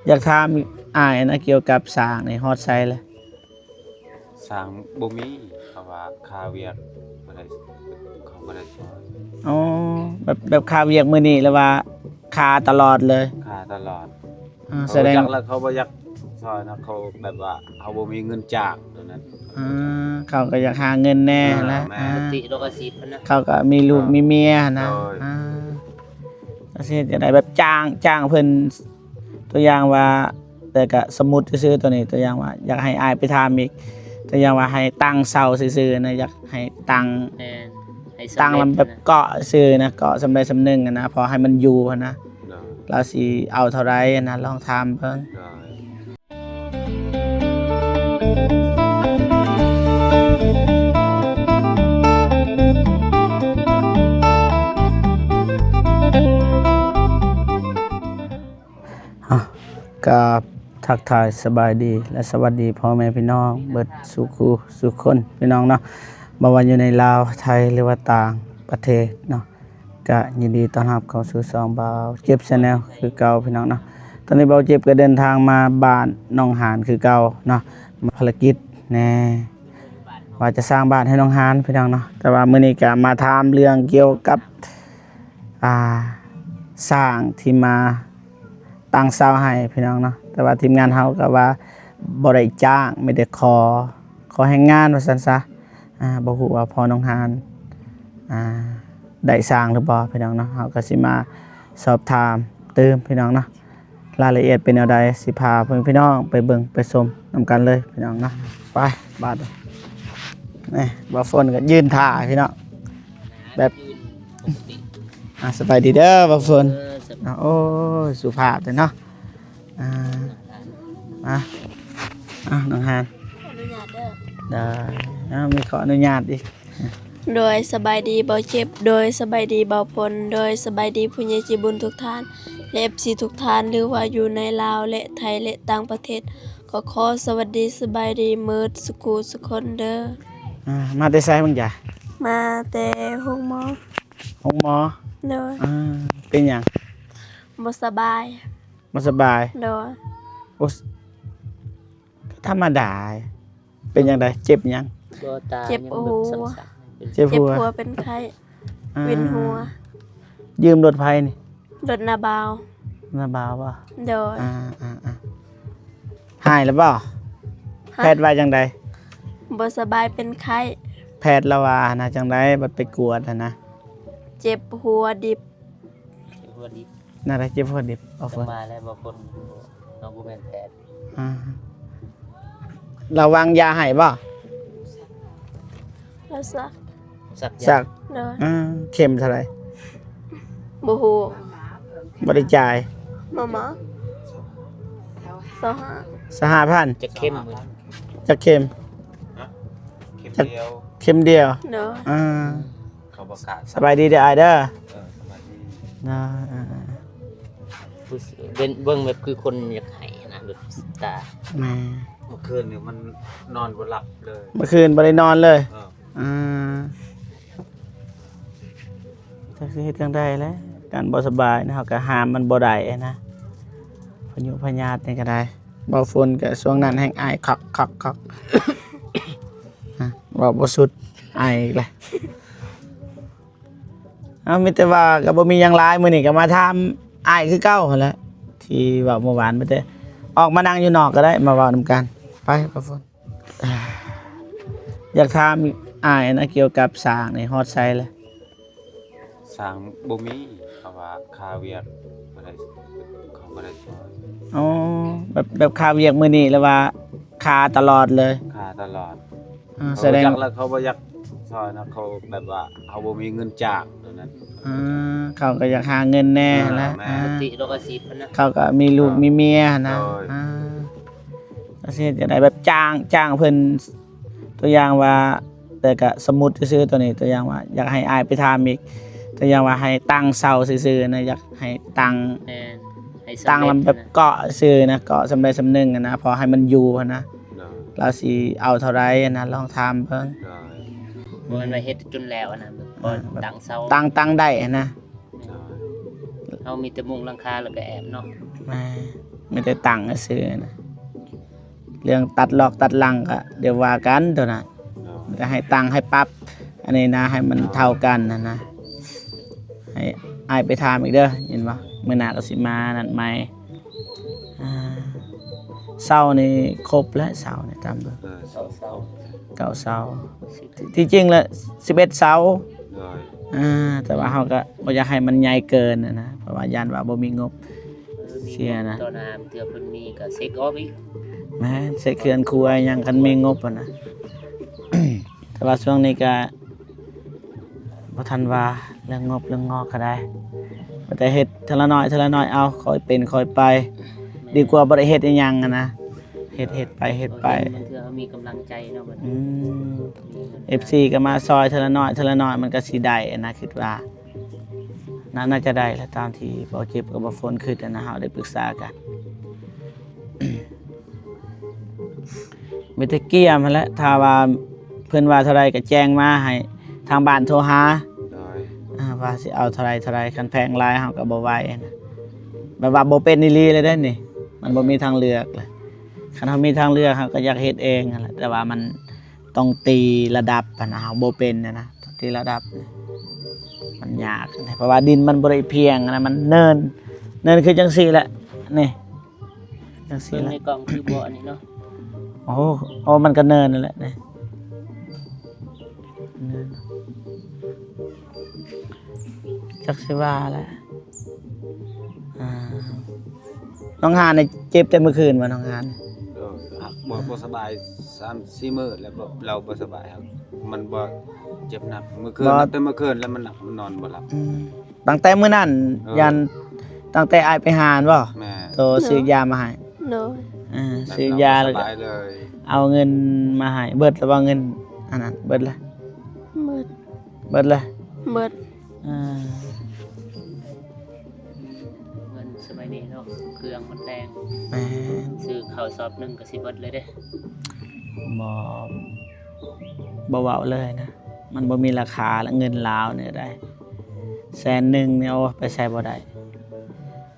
ຢາກຖາມອ້າຍນະ ກ່ຽວກັບສ້າງນີ້ຮອດໃສແລ້ວ? ສ້າງບໍ່ມີ ເພາະວ່າຄາວຽກບໍ່ໄດ້ ເຂົາບໍ່ໄດ້ຊ່ອຍ. ອໍ ແບບ ແບບຄາວຽກມື້ນີ້ ຫຼືວ່າຄາຕະຫຼອດເລີຍ? ຄາຕະຫຼອດ. ອາ ເຂົາ ສະແດງ ຮູ້ຈັກແລ້ວເຂົາບໍ່ຢາກຊ່ອຍນະ ເຂົາແບບວ່າເຮົາບໍ່ມີເງິນຈ້າງໂຕນັ້ນ. ອາ ເຂົາກໍຢາກຫາເງິນແດ່ຫັ້ນນະ. ແມ່ນ. ອາ ປົກກະຕິໂລກອາຊີບເພິ່ນນະ ເຂົາກໍມີລູກ ອາ ມີເມຍຫັ້ນນະ. ໂດຍ. ອາ ກໍຊິເຮັດຈັ່ງໃດ ແບບຈ້າງ ຈ້າງເພິ່ນ ຕົວຢ່າງວ່າ ແຕ່ກະສົມມຸດຊື່ໆ ຕົວນີ້ ຕົວຢ່າງວ່າ ຢາກໃຫ້ອ້າຍໄປຖາມອີກ ຕົວຢ່າງວ່າໃຫ້ຕັ້ງເສົາຊື່ໆນະ ຢາກໃຫ້ຕັ້ງ ແມ່ນ ໃຫ້ສຳເລັດ ຕັ້ງລຳແບບ ນະ ເກາະຊື່ນະ ເກາະສ່ຳໃດສ່ຳໜຶ່ງຫັ້ນນະ ພໍໃຫ້ມັນຢູ່ຫັ້ນນະ. ໂດຍ. ລາວຊິເອົາເທົ່າໃດຫັ້ນນະ ລອງຖາມເບິ່ງ. ໂດຍ. ອາ ກາບທັກທາຍສະບາຍດີ ແລະ ສະຫວັດດີພໍ່ແມ່ພີ່ນ້ອງເບິດສູ່ຄູ່ສູ່ຄົນ ພີ່ນ້ອງເນາະ, ບໍ່ວ່າຢູ່ໃນລາວ ໄທ ຫຼືວ່າຕ່າງປະເທດເນາະ, ກະຍິນດີຕ້ອນຮັບເຂົ້າສູ່ຊ່ອງບ່າວເຈັບ Channel ຄືເກົ່າ ພີ່ນ້ອງເນາະ. ຕອນນີ້ບ່າວເຈັບກໍເດີນທາງມາບ້ານໜອງຫານຄືເກົ່າເນາະ, ມາພາລະກິດແດ່ ວ່າຈະສ້າງບ້ານໃຫ້ໜອງຫານ ພີ່ນ້ອງເນາະ. ແຕ່ວ່າມື້ນີ້ກໍມາຖາມເລື່ອງກ່ຽວກັບ ອ່າ ສ້າງທີ່ມາ ຕັ້ງເສົາໃຫ້ ພີ່ນ້ອງເນາະ, ແຕ່ວ່າທີມງານເຮົາກໍວ່າບໍ່ໄດ້ຈ້າງ ມີແຕ່ຂໍ ຂໍແຮງງານວ່າຊັ້ນຊະ. ອ່າ ບໍ່ຮູ້ວ່າພໍ່ນ້ອງຫານ ອ່າ ໄດ້ສ້າງຫຼືບໍ່ ພີ່ນ້ອງເນາະ, ເຮົາກໍຊິມາສອບຖາມຕື່ມ ພີ່ນ້ອງເນາະ. ລາຍລະອຽດເປັນແນວໃດ ຊິພາເພື່ອນພີ່ນ້ອງໄປເບິ່ງໄປຊົມນຳກັນເລີຍ ພີ່ນ້ອງເນາະ. ໄປບາດນີ້ ບ່າວຝົນກໍຢືນຖ້າ ພີ່ນ້ອງ ແບບ ອ່າ ສະບາຍດີເດີບ່າວຝົນ. ເອີ ສະບາຍ ໂອ້ຍ ສຸພາບເດີເນາະ. ອ່າ ອ່າ ນ້ອງຫານ ຂໍອະນຸຍາດເດີ. ໄດ້ ເອົາ ມີຂໍອະນຸຍາດອີກ. ໂດຍ ສະບາຍດີບ່າວເຈັບ. ໂດຍ ສະບາຍດີບ່າວຝົນ. ໂດຍ ສະບາຍດີຜູ້ໃຫຍ່ໃຈບຸນທຸກທ່ານ ແລະ ເອັຟຊີ ທຸກທ່ານ ຫຼືວ່າຢູ່ໃນລາວ ແລະ ໄທ ແລະ ຕ່າງປະເທດ. ກໍຂໍສະຫວັດດີສະບາຍດີເໝິດສຸຄູ່ສຸຄົນເດີ. ອ່າ ມາແຕ່ໃສເບິ່ງຈ້າ? ມາແຕ່ໂຮງໝໍ. ໂຮງໝໍ? ໂດຍ. ອ່າ ເປັນຫຍັງ? ບໍ່ສະບາຍ. ບໍ່ສະບາຍ? ໂດຍ. ໂອ້ ທຳມະດາ. ເປັນຫຍັງໃດ? ເຈັບຫຍັງ? ບໍ່ ຕາ ເຈັບຫົວ. ເຈັບຫົວ. ເຈັບຫົວເປັນໄຂ້. ອ່າ ວິນຫົວ. ຢືມລົດໃຜນີ້? ລົດນ້າບ່າວ. ນ້າບ່າວບໍ່? ໂດຍ. ອ່າ ອ່າ ອ່າ ຫາຍແລ້ວບໍ່? ຮະ? ແພດວ່າຈັ່ງໃດ? ບໍ່ສະບາຍເປັນໄຂ້. ແພດລາວວ່າຫັ້ນນະ ຈັ່ງໃດ ບັດໄປກວດຫັ້ນນະ? ເຈັບຫົວດິບ. ເຈັບຫົວດິບ. ແນວໃດເຈັບຫົວດິບ? ເອົາ ສະບາຍແລ້ວບໍ່ຄົນ ເຮົາບໍ່ແມ່ນແພດ. ອ່າ ລາວວາງຢາໃຫ້ບໍ່? ລາວສັກ. ສັກຢາ? ສັກ. ໂດຍ. ອ່າ ເຂັມເທົ່າໃດ? ບໍ່ຮູ້. ບໍ່ໄດ້ຈ່າຍ? ບໍ່ ບໍ່. ຊາວຫ້າ. ຊາວຫ້າພັນ. ຈັກເຂັມ? ຈັກເຂັມ? ຮະ? ເຂັມດຽວ. ເຂັມດຽວ. ໂດຍ. ອ່າ ເຂົາບໍ່ກະ. ສະບາຍດີເດີອ້າຍເດີ. ເອີ ສະບາຍດີ. ນະ ເອີ ເອີ ເບິ່ງ ເບິ່ງແບບຄືຄົນຢາກໄຫ້ນະ ແບບຕາ. ແມ່ນ. ເມື່ອຄືນນີ້ມັນນອນບໍ່ຫຼັບເລີຍ. ເມື່ອຄືນບໍ່ໄດ້ນອນເລີຍ? ເອີ. ອ່າ ຈັກຊິເຮັດຈັ່ງໃດແຫຼະ ການບໍ່ສະບາຍນະ ເຮົາກໍຫ້າມມັນບໍ່ໄດ້ນະ ພະຍຸພະຍາດນີ້ກໍໄດ້. ບ່າວຝົນກໍຊ່ວງນັ້ນແຮ່ງອາຍຄັກໆ ຮະ ເວົ້າບໍ່ສຸດ ອາຍອີກແຫຼະ. ເອົາ ມີແຕ່ວ່າກໍບໍ່ມີຫຍັງຫຼາຍ ມື້ນີ້ກໍມາຖາມອ້າຍຄືເກົ່າຫັ້ນແຫຼະ ທີ່ເວົ້າເມື່ອວານ ມີແຕ່ອອກມານັ່ງຢູ່ນອກກໍໄດ້ ມາເວົ້ານຳກັນ. ໄປ ບ່າວຝົນ ຢາກຖາມອ້າຍນະ ກ່ຽວກັບສ້າງນີ້ຮອດໃສແລ້ວ? ສ້າງບໍ່ມີ ເພາະວ່າຄາວຽກບໍ່ໄດ້ ເຂົາບໍ່ໄດ້ຊ່ອຍ. ອໍ ແບບ ແບບຄາວຽກມື້ນີ້ ຫຼືວ່າຄາຕະຫຼອດເລີຍ? ຄາຕະຫຼອດ. ອ່າ ສະແດງ ຮູ້ຈັກແລ້ວເຂົາບໍ່ຢາກຊ່ອຍນະ ເຂົາແບບວ່າເຮົາບໍ່ມີເງິນຈ້າງໂຕນັ້ນ. ອ່າ ເຂົາກໍຢາກຫາເງິນແດ່ຫັ້ນນະ. ແມ່ນ. ອ່າ ປົກກະຕິໂລກອາຊີບເພິ່ນນະ ເຂົາກໍມີລູກ ອ່າ ມີເມຍຫັ້ນນະ. ໂດຍ. ອ່າ ກໍຊິເຮັດຈັ່ງໃດ ແບບຈ້າງ ຈ້າງເພິ່ນ ຕົວຢ່າງວ່າ ແຕ່ກະສົມມຸດຊື່ໆ ຕົວນີ້ ຕົວຢ່າງວ່າ ຢາກໃຫ້ອ້າຍໄປຖາມອີກ ຕົວຢ່າງວ່າໃຫ້ຕັ້ງເສົາຊື່ໆນະ ຢາກໃຫ້ຕັ້ງ ແມ່ນ ໃຫ້ສຳເລັດ ຕັ້ງລຳແບບເກາະຊື່ນະ ເກາະສ່ຳໃດສ່ຳໜຶ່ງຫັ້ນນະ ພໍໃຫ້ມັນຢູ່ຫັ້ນນະ. ໂດຍ. ລາວຊິເອົາເທົ່າໃດຫັ້ນນະ ລອງຖາມເບິ່ງ. ໂດຍ. ບໍ່ແມ່ນວ່າເຮັດຈົນແລ້ວຫັ້ນນະ ບໍ່ ອ່າ ຕັ້ງເສົາ ຕັ້ງ ຕັ້ງໄດ້ຫັ້ນນະ. ໂດຍ. ເຮົາມີແຕ່ມຸງຫຼັງຄາແລ້ວກໍແອບເນາະ. ແມ່ນ ມີແຕ່ຕັ້ງຊື່ໆນະ. ເລື່ອງຕັດລອກຕັດຫຼັງກໍດຽວວ່າກັນໂຕນັ້ນ. ໂດຍ. ແຕ່ໃຫ້ຕັ້ງໃຫ້ປັບອັນນີ້ນະ ໃຫ້ມັນເທົ່າກັນຫັ້ນນະ. ໃຫ້ອ້າຍໄປຖາມອີກເດີ ເຫັນບໍ່? ມື້ໜ້າກໍຊິມານັ້ນໃໝ່. ອ່າ ເສົານີ້ຄົບແລ້ວ ເສົານີ້ຕາມເບິ່ງ ເອີ ເສົາ ເສົາ ເກົ້າເສົາ. ທີ່ ທີ່ຈິງລະສິບເອັດເສົາ. ໂດຍ. ອ່າ ແຕ່ວ່າເຮົາກໍບໍ່ຢາກໃຫ້ມັນໃຫຍ່ເກີນນະ ເພາະວ່າຢ້ານວ່າບໍ່ມີງົບເສຍນະ. ຕອນໜ້າເທື່ອເພິ່ນມີກໍເຊັກອອກອີກ. ແມ່ນ ເຊັກເຮືອນຄົວຫຍັງ ຄັນມີງົບຫັ້ນນະ. ແຕ່ວ່າຊ່ວງນີ້ກໍ ບໍ່ທັນວ່າເລື່ອງງົບເລື່ອງງອກກໍໄດ້ ແຕ່ເຮັດເທື່ອລະໜ້ອຍເທື່ອລະໜ້ອຍ ເອົາ ຄ່ອຍເປັນຄ່ອຍໄປ. ແມ່ນ. ດີກວ່າບໍ່ໄດ້ເຮັດອີ່ຫຍັງຫັ້ນນະ ເຮັດ ເຮັດໄປເຮັດໄປ. ໂອເຄ ບາງເທື່ອເຮົາມີກຳລັງໃຈເນາະບັດນີ້. ອືມ ມີເງິນ ເອັຟຊີກໍມາຊ່ອຍເທື່ອລະໜ້ອຍເທື່ອລະໜ້ອຍ ມັນກໍຊິໄດ້ຫັ້ນນະ ຄິດວ່າ ໜ້າ ໜ້າຈະໄດ້ລະ ຕາມທີ່ບໍ່ເຈັບກັບບໍ່ຝົນຄິດຫັ້ນນະ ເຮົາໄດ້ປຶກສາກັນ. ມີແຕ່ກຽມຫັ້ນແຫຼະ ຖ້າວ່າເພິ່ນວ່າເທົ່າໃດກໍແຈ້ງມາໃຫ້ທາງບ້ານໂທຫາ. ໂດຍ. ອ່າ ວ່າຊິເອົາເທົ່າໃດເທົ່າໃດ ຄັນແພງຫຼາຍເຮົາກໍບໍ່ໄຫວນະ ແບບວ່າບໍ່ເປັນອີ່ຫຼີເລີຍເດ້ນີ້ ມັນບໍ່ມີທາງເລືອກລະ. ຄັນເຮົາມີທາງເລືອກເຮົາກໍຢາກເຮັດເອງຫັ້ນແຫຼະ ແຕ່ວ່າມັນຕ້ອງຕີລະດັບຫັ້ນນະ ເຮົາບໍ່ເປັນຫັ້ນນະ ຕ້ອງຕີລະດັບ ມັນຍາກ ເພາະວ່າດິນມັນບໍ່ໄດ້ພຽງນະ ມັນເນີນ ເນີນຄືຈັ່ງຊີ້ແຫຼະ ນີ້. ຈັ່ງຊີ້ແຫຼະ ເບິ່ງໃນກ້ອງຄືບໍ່ອັນນີ້ເນາະ. ໂອ້ ໂອ້ ມັນກໍເນີນນັ້ນແຫຼະນີ້ ເນີນ ຈັກຊິວ່າແຫຼະ. ອ່າ ນ້ອງຫານນີ້ເຈັບແຕ່ມື້ຄືນບໍ່ ນ້ອງຫານ? ໂດຍ. ບໍ່ ບໍ່ສະບາຍສາມສີ່ມື້ແລ້ວ ບໍ່ ລາວບໍ່ສະບາຍ ມັນບໍ່ເຈັບໜັກ ມື້ຄືນ ບໍ່ ແຕ່ມື້ຄືນແລ້ວມັນໜັກ ມັນນອນບໍ່ຫຼັບ. ອືມ. ຕັ້ງແຕ່ມື້ນັ້ນ ເອີ ຢ້ານ ຕັ້ງແຕ່ອ້າຍໄປຫາຫັ້ນບໍ່? ແມ່ນ. ໂຕຊື້ຢາມາໃຫ້. ໂດຍ. ເອີ ຊື້ຢາແລ້ວ ສະບາຍເລີຍ ເອົາເງິນມາໃຫ້. ເບິດແລ້ວບໍ່ເງິນອັນນັ້ນ? ເບິດແລ້ວ. ເບິດ. ເບິດແລ້ວ? ເບິດ. ເອີ ເງິນສະໄໝນີ້ເນາະ ເຄື່ອງມັນແພງ. ແມ່ນ. ຊື້ເຂົ້າຊອບໜຶ່ງກໍຊິເບິດເລີຍເດ້. ບໍ່ ບໍ່ເວົ້າເລີຍນະ ມັນບໍ່ມີລາຄາລະ ເງິນລາວນີ້ໄດ໋ ແສນໜຶ່ງນີ້ ໂອ້ ໄປໃສບໍ່ໄດ້.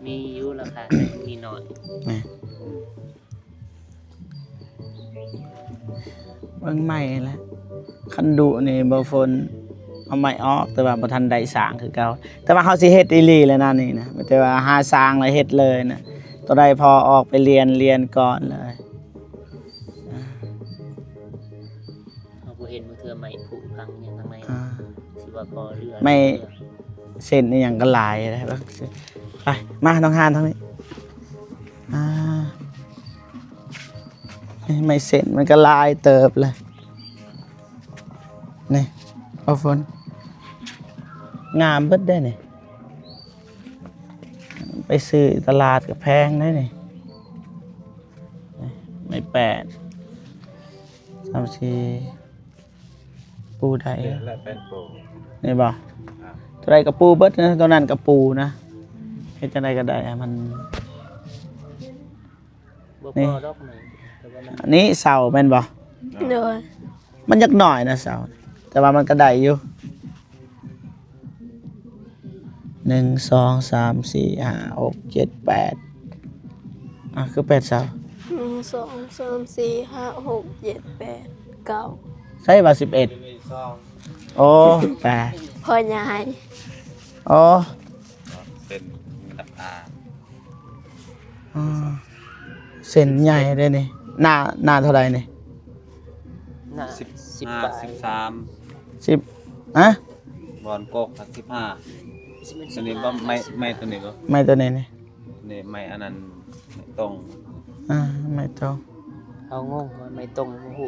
ມີຢູ່ລາຄາ ແຕ່ມັນມີໜ້ອຍ. ແມ່ນ. ເບິ່ງໃໝ່ແຫຼະ ຄັນດຸນີ້ບໍ່ຝົນເອົາໃໝ່ອອກ ແຕ່ວ່າບໍ່ທັນໄດ້ສ້າງຄືເກົ່າ. ແຕ່ວ່າເຮົາຊິເຮັດອີ່ຫຼີແຫຼະນະນີ້ນະ ແຕ່ວ່າຫາສ້າງແລ້ວເຮັດເລີຍນະ ໂຕໃດພໍອອກໄປລຽນ ລຽນກ່ອນເລີຍ. ເຮົາບໍ່ເຫັນ ບາງເທື່ອໄມ້ຜຸພັງຫຍັງທາງໃນ ອ່າ ຊິວ່າພໍເຫຼືອ ໄມ້ເສັ້ນອີ່ຫຍັງກໍຫຼາຍ. ໄປ ມາ ນ້ອງຫານທາງນີ້. ອ່າ ນີ້ໄມ້ເສັ້ນມັນກໍຫຼາຍເຕີບເລີຍນີ້. ໂອ້ ຝົນ ງາມເບິດເດ້ນີ້ ໄປຊື້ຕະຫຼາດກໍແພງເດ້ນີ້. ໄມ້ແປ້ນ ສາມສີ່ ປູໄດ້ ແລ້ວແປ້ນປູ ນີ້ບໍ່? ອ່າ ໂຕໃດກໍປູເບິດນະ ໂຕນັ້ນກໍປູນະ ເຮັດຈັ່ງໃດກໍໄດ້ໃຫ້ມັນ ບໍ່ພໍດອກ ນີ້ ແຕ່ວ່າມັນ ນີ້ເສົາແມ່ນບໍ່? ໂດຍ. ມັນຍັງໜ້ອຍນະເສົາ ແຕ່ວ່າມັນກໍໄດ້ຢູ່. ໜຶ່ງ ສອງ ສາມ ສີ່ ຫ້າ ຫົກ ເຈັດ ແປດ ອ່າ ຄືແປດເສົາ. ໜຶ່ງ ສອງ ສາມ ສີ່ ຫ້າ ຫົກ ເຈັດ ແປດ ເກົ້າ ໃສ່ວ່າສິບເອັດ. ໂອ້ ແປດ ພໍ່ໃຫຍ່. ໂອ້ ເສັ້ນ ມັນດັບຕາ. ອ່າ ເສັ້ນໃຫຍ່ເດ້ນີ້. ໜ້າ ໜ້າເທົ່າໃດນີ້? ໜ້າ ສິບຫ້າ ສິບສາມ ສິບ ຮະ? ບ່ອນກົກ ສິບຫ້າ. ຕົວນີ້ບໍ່? ໄມ້ ໄມ້ຕົວນີ້ບໍ່? ໄມ້ຕົວນີ້ນີ້ ນີ້ໄມ້ອັນນັ້ນ ໄມ້ຕົງ. ອ່າ ໄມ້ຕົງ. ເຮົາງົງວ່າໄມ້ຕົງ ບໍ່ຮູ້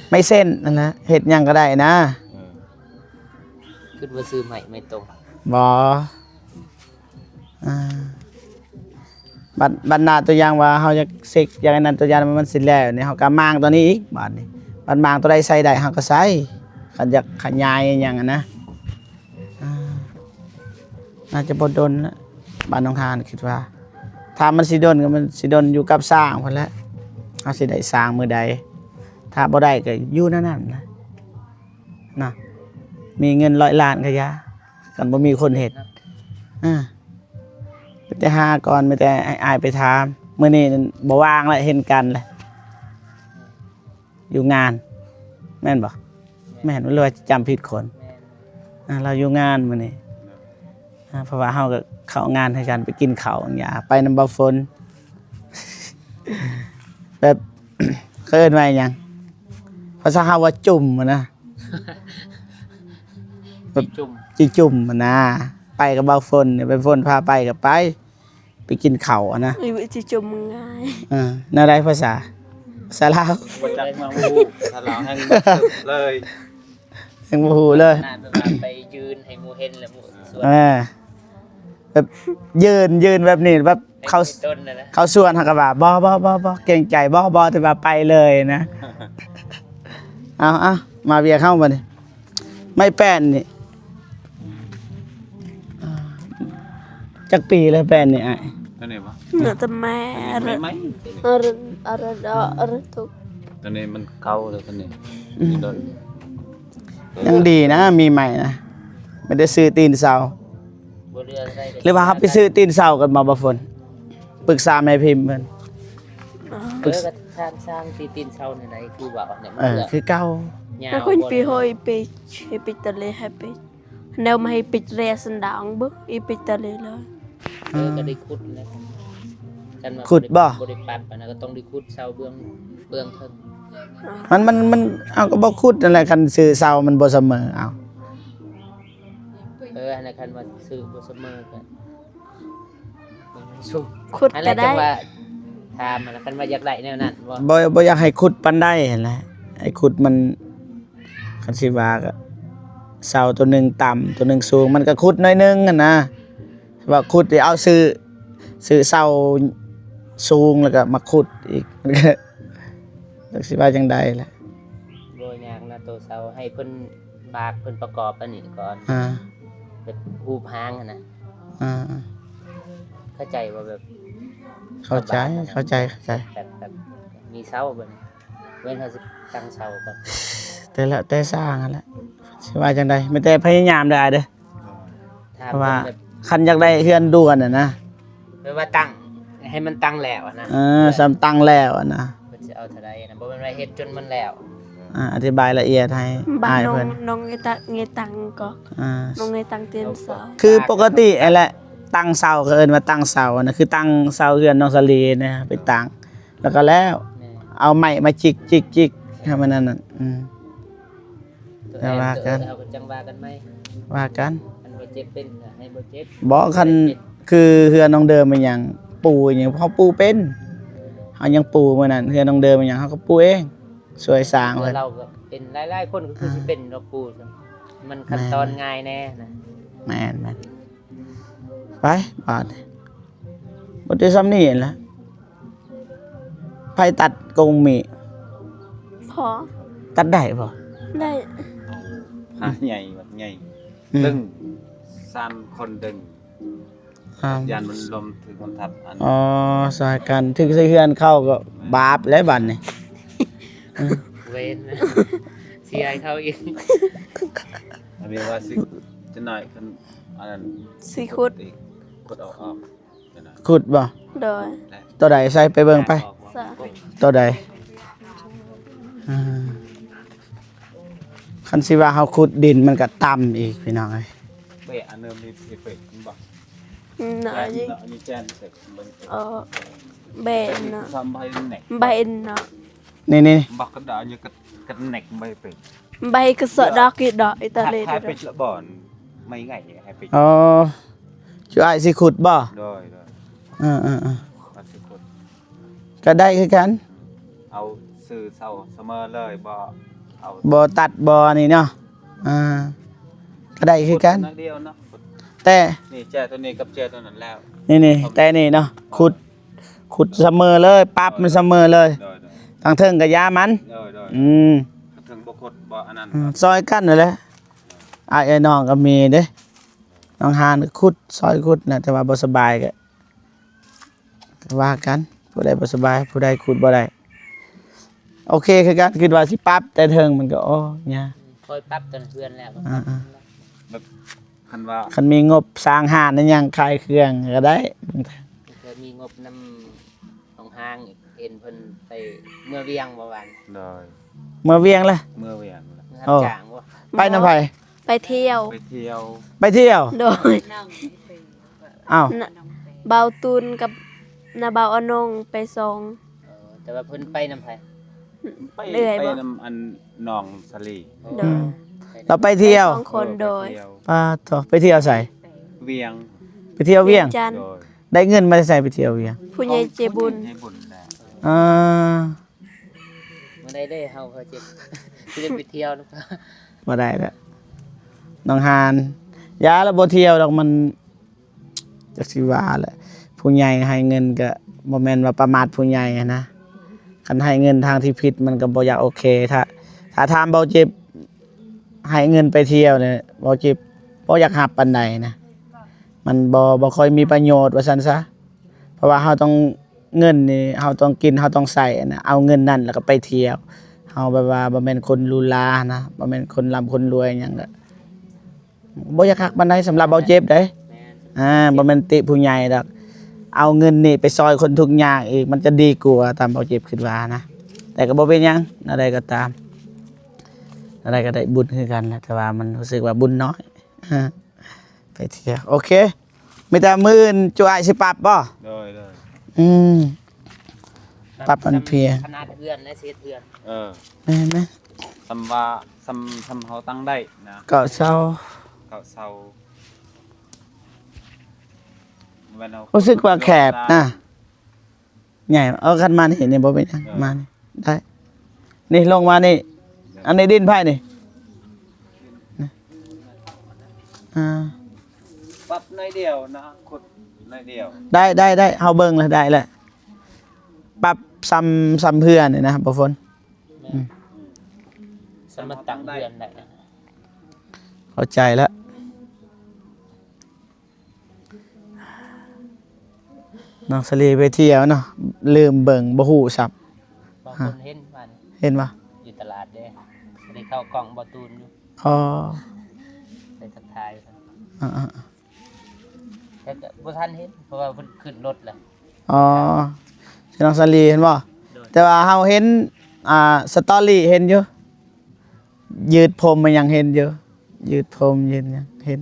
ໄມ້ເສັ້ນຫັ້ນນະ ເຮັດຫຍັງກໍໄດ້ນະ. ເອີ ຄິດວ່າຊື່ໄມ້ ໄມ້ຕົງ. ບໍ່. ອ່າ ບັດ ບັດໜ້າຕົວຢ່າງວ່າເຮົາຢາກເຊັກ ຢາກອັນນັ້ນ ຕົວຢ່າງວ່າມັນຊິແລ້ວນີ້ ເຮົາກໍມ້າງຕົວນີ້ອີກ ບາດນີ້ ບັດມ້າງຕົວໃດໃສ່ໄດ້ເຮົາກໍໃສ່ ຄັນຢາກຂະຫຍາຍຫຍັງຫັ້ນນະ. ອ່າ ໜ້າຈະບໍ່ດົນລະ ບ້ານໜອງຫານ ຄິດວ່າ ຖ້າມັນຊິດົນກໍມັນຊິດົນຢູ່ກັບສ້າງພຸ້ນແຫຼະ ເຮົາຊິໄດ້ສ້າງມື້ໃດ ຖ້າບໍ່ໄດ້ກໍຢູ່ແນວນັ້ນນະ. ນະ ມີເງິນຮ້ອຍລ້ານກໍຢ່າ ຄັນບໍ່ມີຄົນເຮັດ. ອ່າ ໄປຫາກ່ອນ ມີແຕ່ໃຫ້ອ້າຍໄປຖາມ. ມື້ນີ້ນັ້ນບໍ່ວ່າງແລ້ວ ເຫັນກັນແລ້ວ ຢູ່ງານ ແມ່ນບໍ່? ແມ່ນ ຫຼືວ່າຈຳຜິດຄົນ? ອ່າ ລາວຢູ່ງານມື້ນີ້ ອ່າ ເພາະວ່າເຮົາກໍເຂົ້າງານຄືກັນ ໄປກິນເຂົ້າຫຍັງ ໄປນຳບ່າວຝົນ ແບບ ເຂົາເອີ້ນວ່າຫຍັງ? ພາສາເຮົາວ່າຈຸ່ມຫັ້ນນະ ແບບ ຈິຈຸ່ມ ຈິຈຸ່ມຫັ້ນນະ ໄປກັບບ່າວຝົນ ບ່າວຝົນພາໄປກໍໄປ ໄປກິນເຂົ້າຫັ້ນນະ ເອີ ຈິຈຸ່ມງ່າຍ ເອີ ແນວໃດພາສາ ພາສາລາວ? ບໍ່ຈັກ ມາຮູ້ ພາສາລາວແຮ່ງບໍ່ເລີຍ ແຮ່ງບໍ່ຮູ້ເລີຍ ຂະໜາດແບບວ່າໄປຢືນໃຫ້ໝູ່ເຫັນແລ້ວໝູ່ສວນ ເອີ ແບບຢືນ ຢືນແບບນີ້ ແບບເຂົາ ໃຫ້ເຫັນຕົ້ນນະ ເຂົາຊວນເຮົາກໍວ່າ ບໍ່ ບໍ່ ບໍ່ ບໍ່ ເກງໃຈ ບໍ່ ບໍ່ ແຕ່ວ່າໄປເລີຍນະ. ເອົາ ເອົາ ມາວຽກເຮົາບັດນີ້ ໄມ້ແປ້ນນີ້ ອ່າ ຈັກປີແລ້ວແປ້ນນີ້ອ້າຍ? ຕົວນີ້ບໍ່? ໜ້າຈະແມ່ ອັນນີ້ໃໝ່ໆ ອະຣະ ອະຣະ ອະຣະ ທຸກ ຕົວນີ້ມັນເກົ່າແລ້ວ ຕົວນີ້ ອືມ ຍັງດີນະ ມີໃໝ່ນະ ບໍ່ໄດ້ຊື້ຕີນເສົາ ບໍ່ເຫຼືອໃດ ຫຼືວ່າເຮົາໄປຊື້ຕີນເສົາກັນບໍ່ ບ່າວຝົນ? ປຶກສາແມ່ພິມເພິ່ນ ອໍ ປຶກ ເອີ ກໍທ່ານສ້າງທີ່ຕີນເສົານີ້ໃດ ຄືວ່າອັນນີ້ ເອີ ຄືເກົ່າ ຍາວ ແຕ່ຄົນປີ ບໍ່ ໂຫຍ ປີ ປີຕະເລ ໃຫ້ປີ ແນວມາໃຫ້ປິດເຣສັນດາງເບິ່ງ ອີປິດຕະເລເລີຍ ເອີ ກໍໄດ້ຂຸດແລ້ວ ຄັນວ່າ ຂຸດບໍ່? ບໍ່ໄດ້ປັບ ອັນນັ້ນກໍຕ້ອງໄດ້ຂຸດເສົາເບື້ອງ ເບື້ອງເທິງ ມັນ ມັນ ມັນ ເອົາ ກໍບໍ່ຂຸດນັ້ນແຫຼະ ຄັນຊື່ເສົາມັນບໍ່ສະເໝີ ເອົາ ເອີ ອັນນັ້ນຄັນວ່າຊື່ບໍ່ສະເໝີກໍ ຂຸດກໍໄດ້ ອັນນັ້ນຈັ່ງວ່າ ຖາມ ອັນນັ້ນ ຄັນວ່າຢາກໄດ້ແນວນັ້ນບໍ່? ບໍ່ ບໍ່ຢາກໃຫ້ຂຸດປານໃດຫັ້ນແຫຼະ ໃຫ້ຂຸດມັນ ຄັນຊິວ່າກໍເສົາຕົວໜຶ່ງຕ່ຳ ຕົວໜຶ່ງສູງ ມັນກໍຂຸດໜ້ອຍໜຶ່ງຫັ້ນນະ ວ່າຂຸດ ເອົາ ຊື້ ຊື້ເສົາສູງແລ້ວກໍມາຂຸດອີກ ມັນກໍ ຈັກຊິວ່າຈັ່ງໃດແຫຼະ ບໍ່ຍາກນະ ໂຕເສົາ ໃຫ້ເພິ່ນບາກ ເພິ່ນປະກອບອັນນີ້ກ່ອນ ອ່າ ແບບຮູບຮ່າງຫັ້ນນະ ອ່າ ເຂົ້າໃຈບໍ່? ແບບ ເຂົ້າໃຈ ເຂົ້າໃຈ ເຂົ້າໃຈ ແບບ ແບບ ແບບມີເສົາ ແບບນີ້ ເວັ້ນເຮົາຊິຕັ້ງເສົາກ່ອນ ແຕ່ລະ ແຕ່ສ້າງຫັ້ນແຫຼະ ຊິວ່າຈັ່ງໃດ ມີແຕ່ພະຍາຍາມເດີອ້າຍເດີ ຖ້າ ເພາະວ່າ ເພິ່ນແບບ ຄັນຢາກໄດ້ເຮືອນດ່ວນຫັ້ນນະ ແບບວ່າຕັ້ງ ໃຫ້ມັນຕັ້ງແລ້ວຫັ້ນນະ ເອີ ສ່ຳຕັ້ງແລ້ວຫັ້ນນະ ເພິ່ນຊິເອົາເທົ່າໃດນະ ບໍ່ແມ່ນວ່າເຮັດຈົນມັນແລ້ວ ອ່າ ອະທິບາຍລະອຽດໃຫ້ອ້າຍເພິ່ນ ນ້ອງ ນ້ອງເງຍຕັງ ເງຍຕັງກໍ ອ່າ ນ້ອງເງຍຕັງຕີນເສົາ ຄືປົກກະຕິຫັ້ນແຫຼະ ຕັ້ງເສົາ ເຂົາເອີ້ນວ່າຕັ້ງເສົາຫັ້ນນະ ຄືຕັ້ງເສົາເຮືອນນ້ອງສາລີນະ ໄປຕັ້ງ ແລ້ວກໍແລ້ວ ແມ່ນ ເອົາໄມ້ມາຈິກໆໆ ໃຫ້ມັນອັນນັ້ນ ອືມ ແຕ່ວ່າກັນ ເຮົາກໍຈັ່ງວ່າກັນໃໝ່ ວ່າກັນ ຄັນບໍ່ເຈັບເປັນກໍໃຫ້ບໍ່ເຈັບ ບໍ່ ຄັນ ເປັນ ຄືເຮືອນນ້ອງເດີມອີຫຍັງ ປູອີຫຍັງ ເຮົາປູເປັນ ເຮົາຍັງປູມື້ນັ້ນ ເຮືອນນ້ອງເດີມອີຫຍັງ ເຮົາກໍປູເອງ ຊ່ວຍສ້າງເພິ່ນ ເຮົາກໍເປັນ ຫຼາຍໆຄົນກໍຄືຊິເປັນດອກປູ ອ່າ ມັນຂັ້ນຕອນ ແມ່ນ ງ່າຍແດ່ນະ ແມ່ນໆ ໄປ ບາດນີ້ ບໍ່ໄດ້ສ່ຳນີ້ແຫຼະ ໃຜຕັດກົງມີ້? ພໍ່ ຕັດໄດ້ບໍ່? ໄດ້ ພາໃຫຍ່ ບັກໃຫຍ່ ອືມ ດຶງ ສາມຄົນດຶງ ອ້າວ ຢ້ານມັນລົ້ມຖືກມັນທັບອັນ ອໍ ຊ່ອຍກັນ ຖືກໃສ່ເຮືອນເຂົາກໍບາບແລ້ວບັດນີ້ ເວັນ ເສຍໃຫ້ເຂົາອີກ ອັນນີ້ວ່າຊິ ຈະໜ້ອຍເພິ່ນ ອັນນັ້ນ ຊິຂຸດ ຂຸດອອກ ອອກ ຂຸດບໍ່? ໂດຍ ຕົວໃດ? ໃສ່ໄປເບິ່ງໄປ ໂຕໃດ? ອ່າ ຄັນຊິວ່າເຮົາຂຸດດິນມັນກໍຕ່ຳອີກ ພີ່ນ້ອງເອີຍ ເບະອັນເດີມນີ້ເປັນບໍ່? ອືມ ໜ້ອຍຢູ່ ອັນນີ້ແຈນເປັນເບິ່ງ ເອີ ເບະເນາະ ໃບເນາະ ນີ້ໆ ບັກກະດາຍນີ້ກະ ກະແນກໃບເປັນ ໃບກະສະດອກກີດອກ ອີຕາລີ ຖ້າເປັນລະບ່ອນ ໄມ້ໄງໃຫ້ເປັນ ອໍ ຈຸອ້າຍຊິຂຸດບໍ່? ໂດຍ ໂດຍ ເອີໆໆ ເອົາຊິຂຸດ ກໍໄດ້ຄືກັນ ເອົາຊື່ເສົາສະເໝີເລີຍ ບໍ່ເອົາ ບໍ່ຕັດບໍ່ອັນນີ້ເນາະ ອ່າ ກໍໄດ້ຄືກັນ ໜ້ອຍດຽວເນາະ ແຕ່ ນີ້ແຈຕົວນີ້ກັບແຈຕົວນັ້ນແລ້ວ ນີ້ໆ ແຕ່ນີ້ເນາະ ຂຸດ ຂຸດສະເໝີເລີຍ ປັບມັນສະເໝີເລີຍ ໂດຍໆ ທາງເທິງກໍຢ່າມັນ ໂດຍໆ ອືມ ທາງເທິງບໍ່ຂຸດບໍ່ອັນນັ້ນ ອືມ ຊ່ອຍກັນນັ້ນແຫຼະ ອ້າຍເອື້ອຍນ້ອງກໍມີເດ້ ນ້ອງຮານກໍຂຸດ ຊ່ອຍຂຸດນະ ແຕ່ວ່າບໍ່ສະບາຍກໍ ກໍວ່າກັນ ຜູ້ໃດບໍ່ສະບາຍ ຜູ້ໃດຂຸດບໍ່ໄດ້ ໂອເຄຄືກັນ ຄິດວ່າຊິປັບແຕ່ເທິງມັນກໍ ໂອ້ ຍາກ ຄ່ອຍປັບຕອນເຮືອນແລ້ວ ອ່າໆ ແບບ ຄັນວ່າ ຄັນມີງົບສ້າງຮ້ານອີ່ຫຍັງຂາຍເຄື່ອງກໍໄດ້. ເຄີຍມີງົບນຳນ້ອງຮາງ ເຫັນເພິ່ນໄປເມືອວຽງບໍ່ວານ? ໂດຍ ເມືອວຽງລະ ເມືອວຽງລະ ເອີ ຮັບຈ້າງບໍ່? ໄປນຳໃຜ? ໄປທ່ຽວ ໄປທ່ຽວ ໄປທ່ຽວ. ໂດຍ ອ້າວ ນະ ບ່າວຕູນກັບນ້າບ່າວອານົງໄປສອງ. ເອີ ແຕ່ວ່າເພິ່ນໄປນຳໃຜ? ໄປ ເອື້ອຍ ໄປ ບໍ່ ນຳອັນນ້ອງສາລີ. ໂດຍ ອືມ ລາວໄປທ່ຽວ ໄປສອງຄົນ. ເອີ ໂດຍ ໄປທ່ຽວ. ປາດໂທ້ ໄປທ່ຽວໃສ? ວຽງ ໄປທ່ຽວວຽງ. ວຽງຈັນ. ໂດຍ ໄດ້ເງິນມາແຕ່ໃສໄປທ່ຽວວຽງ? ຜູ້ໃຫຍ່ໃຈບຸນ ໃຈບຸນແຫຼະ. ອ່າ ມື້ໃດເດ້ເຮົາກໍຊິ ຊິໄດ້ໄປທ່ຽວນຳ ບໍ່ໄດ້ແລ້ວ ນ້ອງຮານ. ຢ່າລະ ບໍ່ທ່ຽວດອກ ມັນ ຈັກຊິວ່າແຫຼະ ຜູ້ໃຫຍ່ໃຫ້ເງິນກໍບໍ່ແມ່ນວ່າປະໝາດຜູ້ໃຫຍ່ນະ. ຄັນໃຫ້ເງິນທາງທີ່ຜິດມັນກໍບໍ່ຢາກໂອເຄ. ຖ້າ ຖ້າຖາມເບົາຈິບ ໃຫ້ເງິນໄປທ່ຽວນີ້ ເບົາຈິບບໍ່ຢາກຮັບປານໃດນະ. ມັນບໍ່ ບໍ່ຄ່ອຍມີປະໂຫຍດວ່າຊັ້ນຊະ. ເພາະວ່າເຮົາຕ້ອງ ເງິນນີ້ເຮົາຕ້ອງກິນ ເຮົາຕ້ອງໃຊ້ນະ. ເອົາເງິນນັ້ນແລ້ວກໍໄປທ່ຽວ. ເຮົາແບບວ່າບໍ່ແມ່ນຄົນຫຼູຫຼານະ ບໍ່ແມ່ນຄົນລ່ຳຄົນລວຍຫຍັງ ກໍບໍ່ຢາກຮັກປານໃດສຳລັບເບົາຈິບເດ້. ແມ່ນ ອ່າ ບໍ່ແມ່ນຕິຜູ້ໃຫຍ່ດອກ. ເອົາເງິນນີ້ໄປຊ່ອຍຄົນທຸກຍາກອີກ ມັນຈະດີກວ່າ ຕາມເບົາຈິບຄິດວ່ານະ. ແຕ່ກໍບໍ່ເປັນຫຍັງ ແນວໃດກໍຕາມ ແນວໃດກໍໄດ້ບຸນຄືກັນແຫຼະ ແຕ່ວ່າມັນຮູ້ສຶກວ່າບຸນນ້ອຍ. ໄປທ່ຽວ ໂອເຄ. ມີແຕ່ມື້ອື່ນຈຸອ້າຍຊິປັບບໍ່? ໂດຍ ໂດຍ. ອືມ ປັບອັນເພຍ ຂະໜາດເຮືອນ ແລະ ເສດເຮືອນ. ເອີ ແມ່ນ ແມ່ນ. ສ່ຳວ່າ ສ່ຳ ສ່ຳເຮົາຕັ້ງໄດ້ນະ ເກົ້າເສົາ ເກົ້າເສົາ. ແມ່ນເຮົາ ຮູ້ສຶກວ່າແຄບນະ. ໃຫຍ່ ເອົາ ຄັນມານີ້ ນີ້ບໍ່ເປັນຫຍັງ ເອີ ມານີ້ໄດ້. ນີ້ລົງມານີ້ ອັນນີ້ດິນໃຜນີ້? ອ່າ ປັບໜ້ອຍດຽວນະ ຂຸດໜ້ອຍດຽວ. ໄດ້ ໄດ້ ໄດ້ ເຮົາເບິ່ງແລ້ວໄດ້ແຫຼະ. ປັບສ່ຳ ສ່ຳເຮືອນນີ້ນະ ບໍ່ຝົນ. ແມ່ນ ອືມ ສາມາດຕັ້ງເຮືອນໄດ້ນະ. ເຂົ້າໃຈແລ້ວ. ນ້ອງສາລີໄປທ່ຽວເນາະ ລືມເບິ່ງ ບໍ່ຮູ້ຊ້ຳ. ບາງຄົນເຫັນວ່ານີ້ ເຫັນບໍ່? ຢູ່ຕະຫຼາດເດ້ ໄດ້ເຂົ້າກ້ອງບ່າວຕູນຢູ່. ອໍ ໄປທັກທາຍ. ອ່າໆ ແຕ່ກໍບໍ່ທັນເຫັນ ເພາະວ່າເພິ່ນຂຶ້ນລົດແລ້ວ. ອໍ ນ້ອງສາລີເຫັນບໍ່? ໂດຍ ແຕ່ວ່າເຮົາເຫັນ ອ່າ ສະຕໍຣີເຫັນຢູ່. ຍືດຜົມມັນຍັງເຫັນຢູ່ ຍືດຜົມຍືດຫຍັງເຫັນ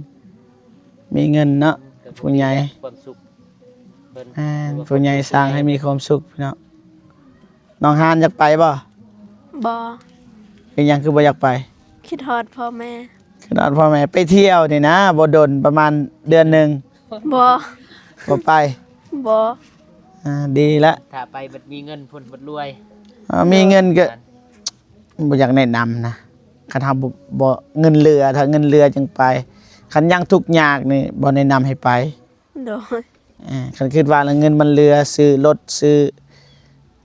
ມີເງິນເນາະ ກໍ ຜູ້ໃຫຍ່ ຄວາມສຸກເພິ່ນ. ແມ່ນ ຜູ້ໃຫຍ່ສ້າງໃຫ້ມີຄວາມສຸກພີ່ນ້ອງ. ນ້ອງຮານຢາກໄປບໍ່? ບໍ່. ເປັນຫຍັງຄືບໍ່ຢາກໄປ? ຄິດຮອດພໍ່ແມ່. ຄິດຮອດພໍ່ແມ່. ໄປທ່ຽວນີ້ນະ ບໍ່ດົນ ປະມານເດືອນໜຶ່ງ. ບໍ່. ບໍ່ໄປ? ບໍ່. ອ່າ ດີລະ. ຖ້າໄປບັດມີເງິນພຸ້ນ ບັດລວຍ. ອ່າ ມີເງິນກໍ ບໍ່ຢາກແນະນຳນະ ຄັນເຮົາບໍ່ ບໍ່ ເງິນເຫຼືອ ຖ້າເງິນເຫຼືອຈຶ່ງໄປ. ຄັນຍັງທຸກຍາກນີ້ບໍ່ແນະນຳໃຫ້ໄປ. ໂດຍ ເອີ ຄັນຄິດວ່າແລ້ວເງິນມັນເຫຼືອ ຊື້ລົດ ຊື້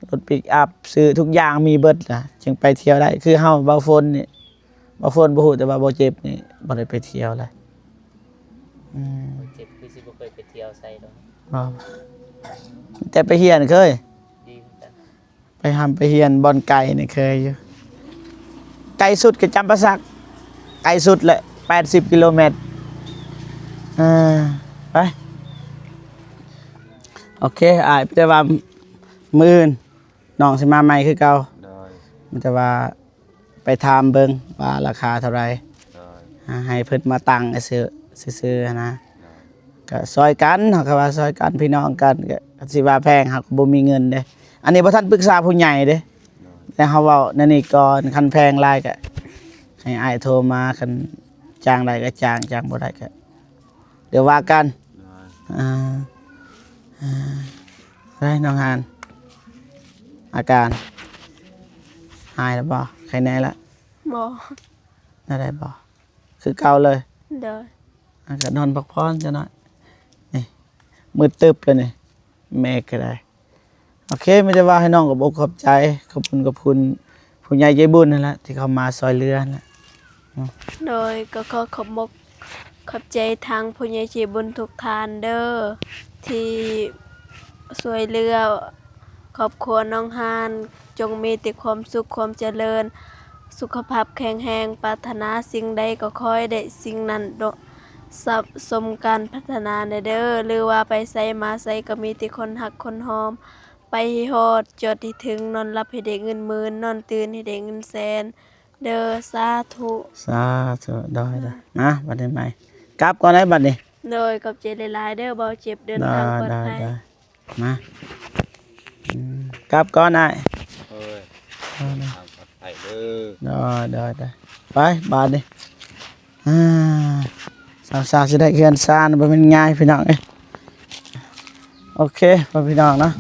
ລົດປິກອັບ ຊື້ທຸກຢ່າງມີເບິດລະ ຈຶ່ງໄປທ່ຽວໄດ້. ຄືເຮົາ ເບົາຝົນນີ້ ເບົາຝົນບໍ່ຮູ້ ແຕ່ວ່າເບົາຈິບນີ້ບໍ່ໄດ້ໄປທ່ຽວລະ. ອືມ ເບົາຈິບຄືຊິບໍ່ເຄີຍໄປທ່ຽວໃສດອກ. ບໍ່ ແຕ່ໄປຮຽນເຄີຍ ດີຄືກັນ. ໄປຮ່ຳໄປຮຽນບ່ອນໄກນີ້ເຄີຍຢູ່. ໄກສຸດກໍຈຳປາສັກ ໄກສຸດແຫຼະ ແປດສິບກິໂລແມັດ. ເອີ ໄປ ໂອເຄ ອ້າຍ ແຕ່ວ່າມື້ອື່ນນ້ອງຊິມາໃໝ່ຄືເກົ່າ. ໂດຍ ມີແຕ່ວ່າ ໄປຖາມເບິ່ງວ່າລາຄາເທົ່າໃດ. ໂດຍ ອ່າ ໃຫ້ເພິ່ນມາຕັ້ງຊື່ ຊື່ໆຫັ້ນນະ. ໂດຍ ກໍຊ່ອຍກັນ ເຮົາກໍວ່າຊ່ອຍກັນ ພີ່ນ້ອງກັນ ກໍຊິວ່າແພງ ເຮົາກໍບໍ່ມີເງິນເດ້. ອັນນີ້ບໍ່ທັນປຶກສາຜູ້ໃຫຍ່ເດ້. ໂດຍ ແຕ່ເຮົາເວົ້າແນວນີ້ກ່ອນ ຄັນແພງຫຼາຍກໍໃຫ້ອ້າຍໂທມາ ຄັນຈ້າງໄດ້ກໍຈ້າງ ຈ້າງບໍ່ໄດ້ກໍ ດຽວວ່າກັນ. ໂດຍ ອ່າ ອ່າ ໄດ້ ນ້ອງຮານ ອາການຫາຍແລ້ວບໍ່? ໄຄແນ່ລະ? ບໍ່. ໄດ້ບໍ່? ຄືເກົ່າເລີຍ? ໂດຍ. ອ່າ ກໍນອນພັກຜ່ອນຈັກໜ້ອຍ. ນີ້ ມືດຕຶບເລີຍນີ້ ແມ່ກໍໄດ້. ໂອເຄ ມີແຕ່ວ່າໃຫ້ນ້ອງຂອບອົກຂອບໃຈ ຂອບຄຸນ ຂອບຄຸນຜູ້ໃຫຍ່ໃຈບຸນຫັ້ນແຫຼະ ທີ່ເຂົ້າມາຊ່ວຍເຫຼືອຫັ້ນແຫຼະ. ໂດຍ ກໍຂໍຂອບອົກຂອບໃຈທາງຜູ້ໃຫຍ່ໃຈບຸນທຸກທ່ານເດີ ທີ່ຊ່ວຍເຫຼືອຄອບຄົວນ້ອງຮານ ຈົ່ງມີແຕ່ຄວາມສຸກຄວາມຈະເລີນ ສຸຂະພາບແຂງແຮງ ປາດຖະໜາສິ່ງໃດກໍຂໍໃຫ້ໄດ້ສິ່ງນັ້ນເນາະ. ສະສົມການພັດທະນາແດ່ເດີ ຫຼືວ່າໄປໃສມາໃສກໍມີແຕ່ຄົນຮັກຄົນຫອມ ໄປໃຫ້ຮອດ ຈອດໃຫ້ເຖິງ ນອນຫຼັບໃຫ້ໄດ້ເງິນໝື່ນ ນອນຕື່ນໃຫ້ໄດ້ເງິນແສນເດີ ສາທຸ ສາທຸ ໂດຍ ໂດຍ ມາ ບັດນີ້ໃໝ່ ກັບກ່ອນໄດ໋ບັດນີ້ ໂດຍ ຂອບໃຈຫຼາຍໆເດີ ເບົາເຈັບ ເດີນທາງປອດໄພ ໂດຍ ໂດຍ ມາ ອືມ ກັບກ່ອນອ້າຍ ໂດຍ ເອີ ເດີນທາງປອດໄພເດີ ໂດຍ ໂດຍ ໂດຍ ໄປບາດນີ້ ອ່າ ສາມສາວຊິໄດ້ເຮືອນຊານ ບໍ່ແມ່ນງ່າຍພີ່ນ້ອງເອີຍ ໂອເຄ ພໍ່ພີ່ນ້ອງເນາະ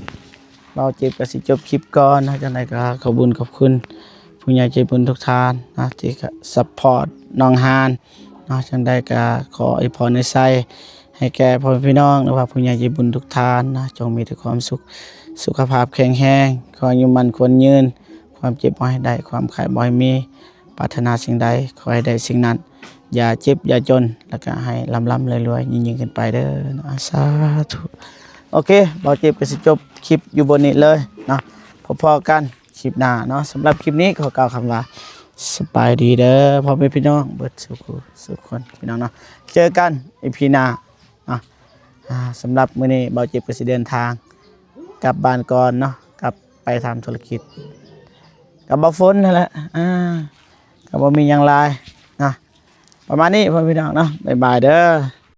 ເບົາເຈັບກໍຊິຈົບຄລິບກ່ອນເນາະ ຈັ່ງໃດກໍຂໍຂອບບຸນຂອບຄຸນຜູ້ໃຫຍ່ໃຈບຸນທຸກທ່ານເນາະ ທີ່ຊັບພອດນ້ອງຮານເນາະ ຈັ່ງໃດກໍຂໍອວຍພອນອວຍໄຊໃຫ້ແກ່ພໍ່ແມ່ພີ່ນ້ອງ ຫຼືວ່າຜູ້ໃຫຍ່ໃຈບຸນທຸກທ່ານເນາະ ຈົ່ງມີແຕ່ຄວາມສຸກ ສຸຂະພາບແຂງແຮງ ຂໍອາຍຸໝັ້ນຂວັນຍືນ ຄວາມເຈັບບໍ່ໃຫ້ໄດ້ ຄວາມໄຂ້ບໍ່ໃຫ້ມີ ປາດຖະໜາສິ່ງໃດ ຂໍໃຫ້ໄດ້ສິ່ງນັ້ນ ຢ່າເຈັບຢ່າຈົນ ແລ້ວກໍໃຫ້ລ່ຳໆລວຍໆ ຍິ່ງໆຂຶ້ນໄປເດີ ສາທຸ ໂອເຄ ເບົາເຈັບກໍຊິຈົບຄລິບຢູ່ບ່ອນນີ້ເລີຍເນາະ ພໍ້ໆກັນຄລິບໜ້າເນາະ ສຳລັບຄລິບນີ້ຂໍກ່າວຄຳວ່າ ສະບາຍດີເດີ ພໍ່ແມ່ພີ່ນ້ອງເບິດສູ່ຄູ່ສູ່ຄົນ ພີ່ນ້ອງເນາະ ເຈີກັນອີພີໜ້າເນາະ ອ່າ ສຳລັບມື້ນີ້ເບົາເຈັບກໍຊິເດີນທາງກັບບ້ານກ່ອນເນາະ ກັບໄປທຳທຸລະກິດ ກັບເບົາຝົນຫັ້ນແຫຼະ ອ່າ ກໍບໍ່ມີຫຍັງຫຼາຍເນາະ ປະມານນີ້ພໍ່ແມ່ພີ່ນ້ອງເນາະ ບາຍບາຍເດີ.